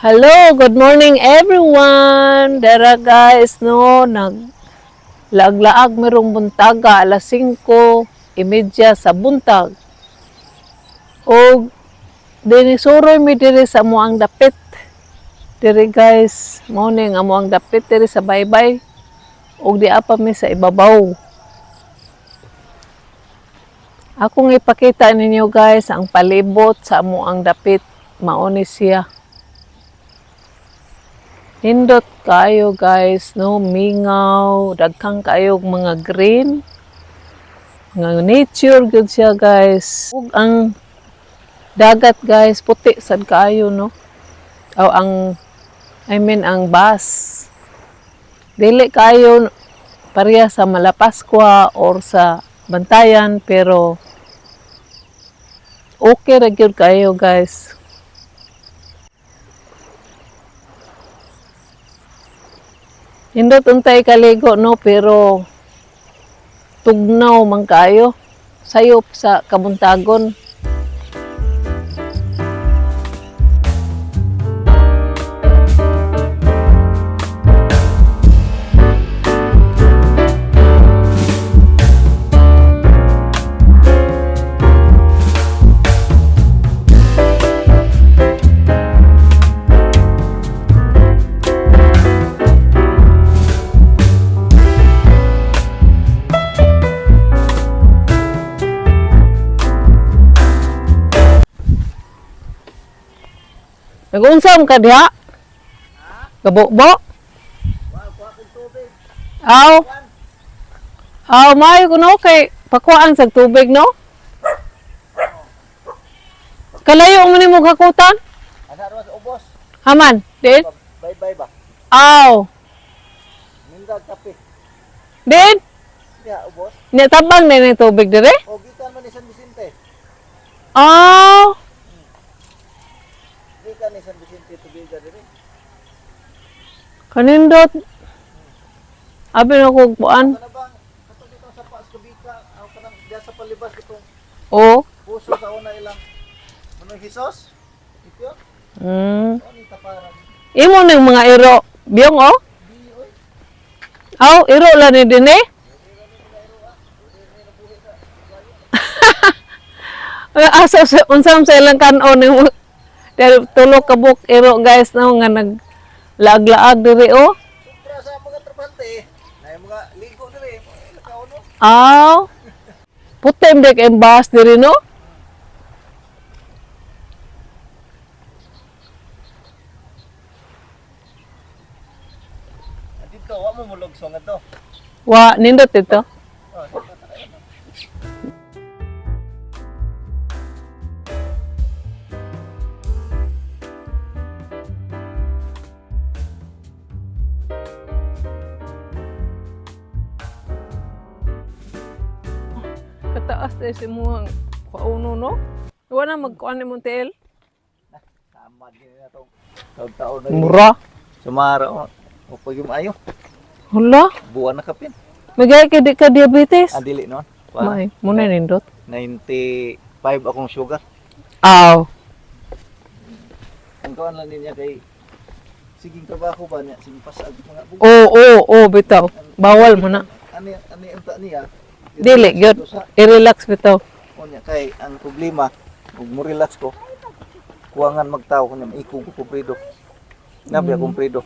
Hello, good morning everyone. Dara guys, no, nag laag-laag merong buntaga alas 5:30 sa buntag. Og dinisuroy mi diri sa amoang dapit. Diri guys, mao ning amoang dapit diri sa baybay. Og di pa mi sa ibabaw. Akong ipakita ninyo guys ang palibot sa amoang dapit. Mao ni siya. Nindot kayo guys, no? Mingaw, dagkang kayo mga green. Mga nature gud siya guys. Ug ang dagat guys, puti sad kaayo, no? O ang, I mean, ang bus. Dili kayo pareha sa Malapascua or sa Bantayan, pero okay ra gyud kayo guys. Nindot untay kaligo, no, pero tugnaw man kayo. Sayop sa kabuntagon. Nag-unsa man ka diha? Gabobo? Aw. Aw, maayo kuno kay pakuan sa tubig, no? Kalayo mo nimo kakutan? Ana ra sa ubos. Haman, din? Bye bye ba. Aw. Nindag kape. Din? Diha ubos. Nya tabang na ni tubig dire? O gikan man ni San Vicente. Aw. Gikan ni San Vicente tubiga diri. Kanindot. Abi na ko kuan. Kana bang kato dito sa Paas Kubika, aw kanang diha sa palibas itong O. puso sa una ilang Manong Hisos? Ito? O ni taparan. Imo ning mga iro. Biyong oh. Di oy. Aw, iro lang ni dinhi. Asa sa unsam sa ilang kanon ni dahil tulo ka buok iro guys, no, nga nag laag-laag diri oh. Sobra sa mga trabante. Na yung mga ligo diri, mga kauno. Aw. Puti man kay bus diri, no? Dito wa mo mulugso nga to. Wa nindot ito. Oh, dito ta kayo. Kataas na si muang kauno, no? Wa na magkuan ni Montel. Tama din na tong taon-taon na. Mura. Sumara o. O pag yung ayo, Hala. buwan na kapin. Magay kay di ka diabetes. Ah, dili noon. May, muna nindot. 95 akong sugar. Aw. Ang kawan lang niya kay siging trabaho ba niya, sige pasag mga bug. Oo, oo, oo, bitaw. Bawal mo na. Ani ani unta niya. Dili, gyud. Sa I-relax bitaw. unya kay ang problema ug mo relax ko. Kuwangan magtawo kunya maikog ko kuprido. Nabi akong prido.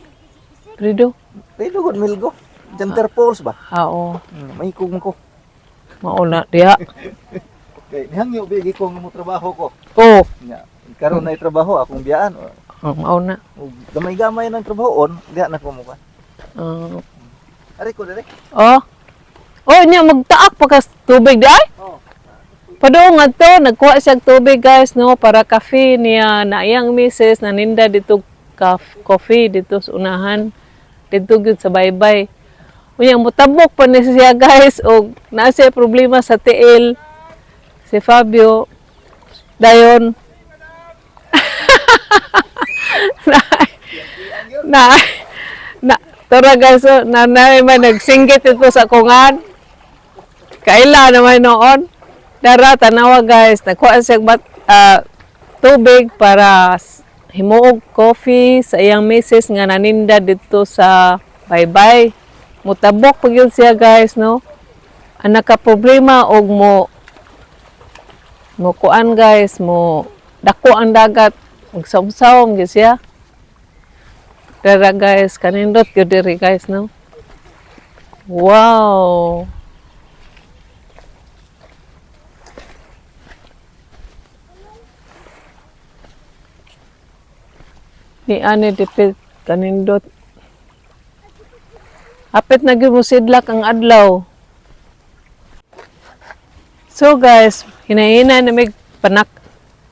Prido. Prido gud milgo. Janter Falls ba? Ah, oo. Maikog man ko. Mauna diha. Kay nihangyo bigi ko nga mo trabaho ko. Oo. Nya karon na trabaho akong biyaan. Oh, mauna. Ug gamay-gamay ng trabaho on, diha na ko mo ka. Ah. Ari ko dire. Oh. Oh, nya magtaak pa ka tubig di ay. Oh. Padung ngadto nagkuha siya og tubig guys, no, para kafe niya na iyang misis naninda dito coffee dito sa unahan dito gyud sa baybay. Unya motabok pa ni siya guys og naa siya problema sa tiil si Fabio dayon na na na tora guys, oh, na na may nagsinggit ito sa kungan. Kaila naman noon. Dara, tanawa guys, nagkuha siya tubig para himuog coffee sa iyang misis nga naninda didto sa Baybay. Mutabok pag yun siya, guys, no. Ang naka problema og mo mo kuan, guys, mo dako ang dagat, magsawm-sawm gyud siya. Dara, guys, kanindot gyud diri, guys, no. Wow. Ni ani dipit kanindot. Hapit na gyud mo sidlak ang adlaw. So guys, hinahina na mig panak.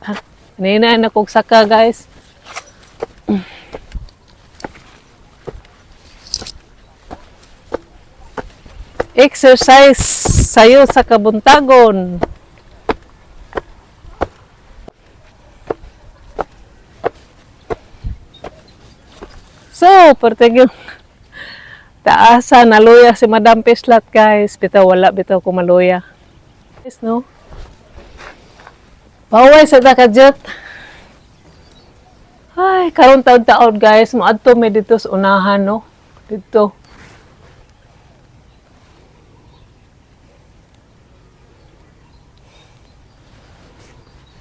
Ha? Hinahina na kog saka, guys. Exercise sayo sa kabuntagon. So, perteg yung taasa, naluya si Madam Pislat, guys. Bitaw, wala, bitaw ko maluya. Guys, no? Paway sa takajot. Ay, karon taon-taon, guys, moadto mi dito sa unahan, no? Dito.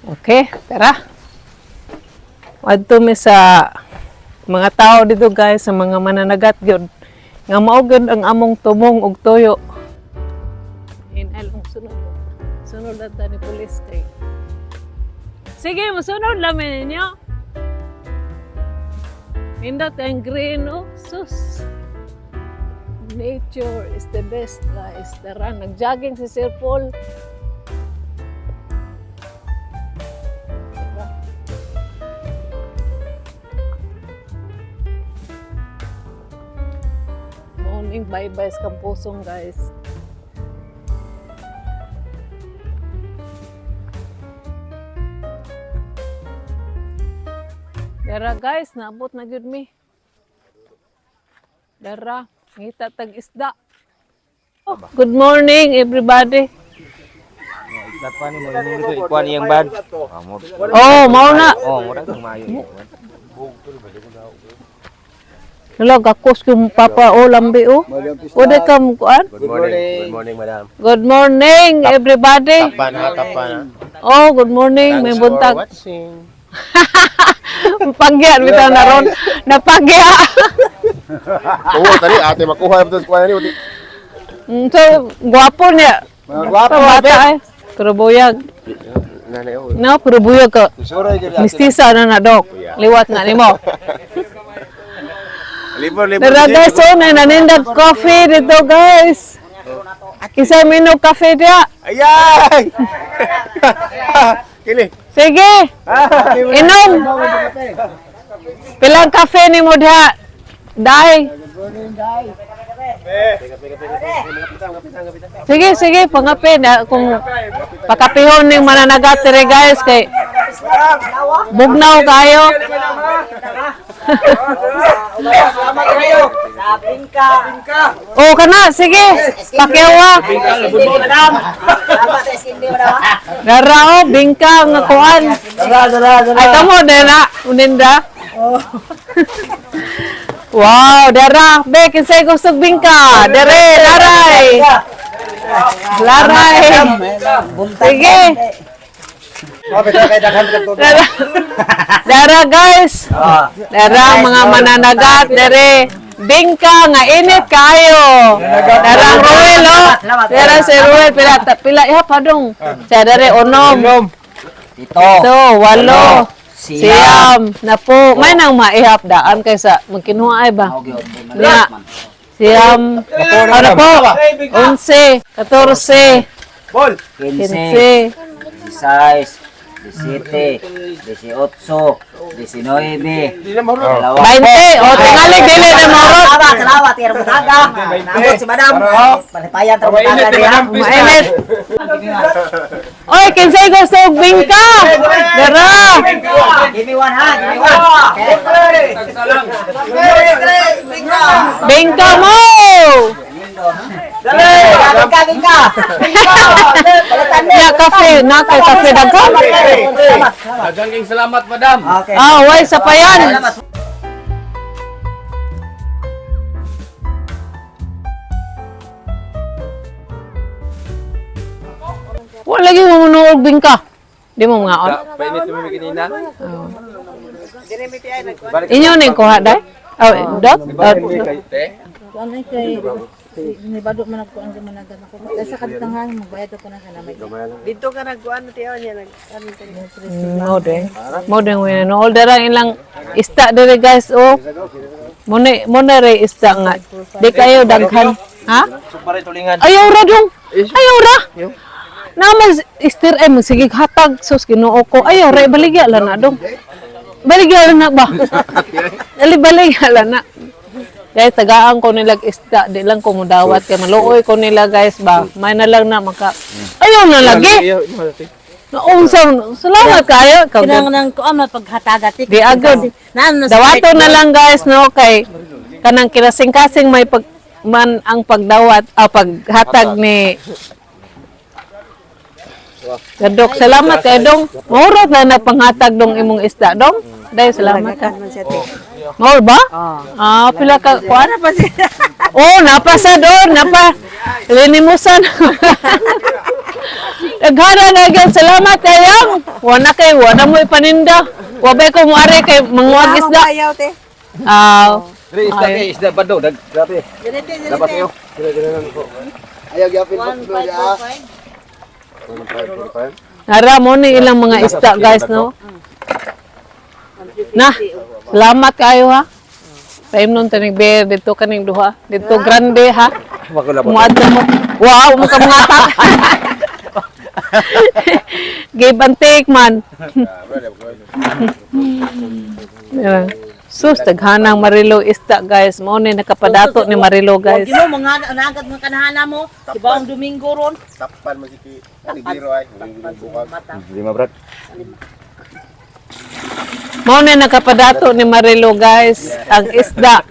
Okay, tara. Moadto mi sa mga tao dito, guys, sa mga mananagat gyud. Nga mao gyud ang among tumong og tuyo. Inal ang sunod. Sunod na ta ni pulis kay. Sige, musunod lang mi ninyo. Nindot ang green, oh. Sus. Nature is the best, guys. Tara, nag-jogging si Sir Paul. Tara. Morning, bye-bye sa Kampusong, guys. Dara, guys, naabot na gyud mi. Dara, ngita tag isda. Oh, good morning, everybody. Dapat ni mo dito ikuan iyang bad. Oh, mao na. Oh, mura kang maayo. Hala, gakos yung papa o lambi o. Pwede ka mo kuan? Good morning. Good morning, madam. Good morning, everybody. Tapan ha, tapan ha. Oh, good morning, may buntag. Watching. Pagya bitaw na ron. Napagya. Oo, tani ate makuha ito sa kuha ni. So, gwapo niya. Mga Bata eh. Pero buyag. Nanay oh. No, pero buyag ka. Suray gyud. Mistisa na na, dok. Liwat na nimo. Libor, libor. Dara, guys, so na nanindag coffee dito, guys. Kinsa minog kafe diya? Ayay! Kini. Sige. Inom. Pilang kafe ni mo diha? Dai. Sige, sige, pangape na kung pakapihon ning mananagat dire, guys, kay bugnaw kayo. Salamat kayo. Sabing ka. O kana, sige. Pakiawa. Hindi, madam. Salamat sa hindi, madam. Dara o, bingka nga kuan. Dara, dara, dara. Ay kamo dira, uninda. Wow, dara. Be, kinsay gustog bingka? Dere, laray. Laray. Sige. Mapit na kay daghan ka to. Dara. Dara, guys. Dara mga mananagat dere. Bingka nga init kayo. Dara ang Ruel oh. Dara si Ruel pila pila iha padong. Sa dere unom. Ito. Ito, walo. Siyam. Siyam. Napo, may nang maihap daan kaysa magkinuha ay ba? Niya. Siyam. Ano po? 11, 14, Bol. 15, 15. 16, 17, 18, 19, Di na mahulog. 20. O, tingali, dili na maurot. Salamat, salamat. Tira mo taga. Nabot si madam. Palipayan tara mo taga diha. Mainit. Oy, kinsay gusto og bingka? Dara. Give me one ha, give me one. Bingka mo. Bingka, bingka. Palitan Ya, kafe. na kay kape daghan. Daghang kayong salamat, madam. Okay. Ah, way sa payan. Wala lagi mo munuog bingka. Di mo mga on. Painit mo kanina. Inyo na yung kuha day? Oh, dot? Dot. Te. Ano kay nibado man ako ang managan ako. Sa kadtangan magbayad ako na kanamay. Dito ka nagkuan tiyo niya nag ano ka ni. Mo de. Mo de mo no order ang ilang isda dire guys oh. Mo na re isda nga. Di kayo daghan. Ha? Supare tulingan. Ayaw ra dong. Ayaw ra. Naman istir ay sige hatag sus Ginoo ko. Ayaw ra baligya lang na dong. Baligya lang na ba? Dali baligya lang na. Guys, tagaan ko nila isda, di lang ko mudawat kay maluoy ko nila guys ba. May na lang na maka. Ayaw na lagi. Naunsa, salamat kayo. Ikaw, Kinang nang kuan na paghatagat. Di agad. Naan na Dawato na lang guys no kay kanang kinasing-kasing may pag man ang pagdawat ah, paghatag ni Gadok, salamat kay dong. Maurot na na panghatag dong imong isda dong. Dahil salamat ka. Maur ba? Ah, pila ka kuan? Oh, napasa doon, napa. Linimusan. Daghana na gyud salamat kayang. Wala kay wala mo ipaninda. Wabay ko muari kay manguwag isda. Ayaw te. Ah, Dre, isda kay isda bado. Dag grabe. Dapat kayo. Ayaw gyapin po ya. Nara mo ni ilang mga isda guys no. Na, salamat kayo ha. Paim nun tanig beer dito kaning duha. Dito grande ha. Muad na mo. Wow, mo ka mga tak. Give and take man. Yeah. Sus, daghanang Marilo isda guys. Mo ni nakapadato ni Marilo guys. Wag mo mga nagat mga kanahana mo. Di ba ang Domingo ron? Tapan man si Biro ay. Lima, brad. Mao na nakapadato ni Marilo guys, ang isda.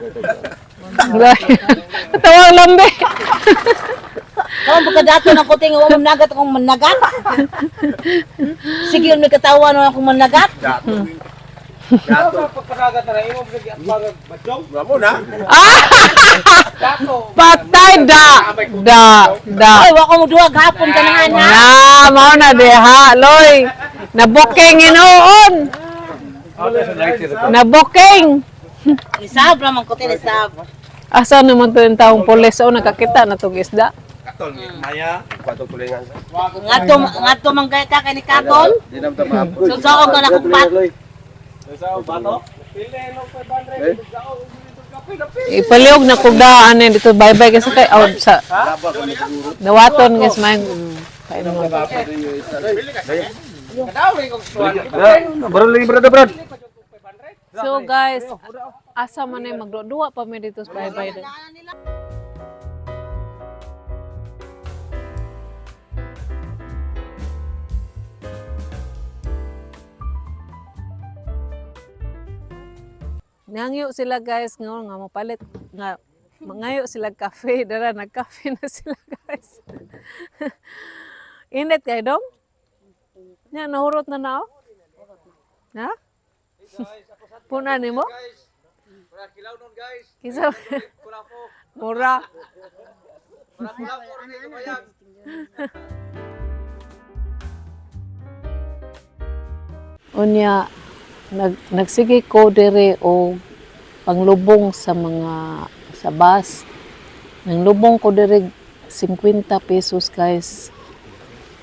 Tawag lambi. Kaon pagkadato ng kuting wa mo nagat akong managat. Sige, may katawa na akong managat. Mo na. Patay da da da. Ay, wa ko mo duwag hapon kanahana. Na, mao na diha, loy. Nabuking inuon. Nabuking. Isab ra man kuting isab. Asa naman to yung taong pulis o nakakita na tong isda. Ngadto ngadto man kay ka kay ni Katol. Di na ta maapod. Susaon ka na kung pat. Ipaliog na kog daan eh, dito bye-bye kasi kay oh, sa Dawaton guys man. Kain mo. Brad, lagi brad, brad. So guys, asa man ay magduwa pa mi dito sa bye-bye. Nangyo sila guys nga nga mopalit nga mangayo sila kafe dara nagkafe na sila guys. Init kay dong? Nya nahurot na nao? Na? Puna nimo? Kinsa? Mura. Unya nagsige ko dire og panglubong sa mga sa bus. Nang lubong ko dire 50 pesos guys.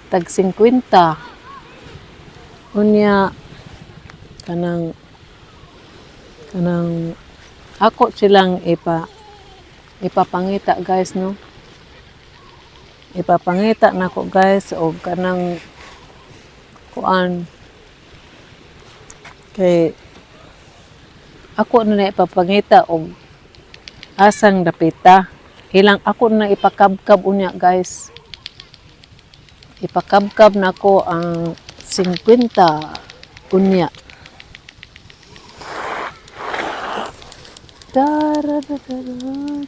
Tag 50. Unya kanang kanang ako silang ipapangita guys no. Ipapangita nako guys og kanang kuan kay ako na na ipapangita og asang dapita. Ilang ako na ipakabkab unya guys. Ipakabkab nako ang 50 unya. Tarararara,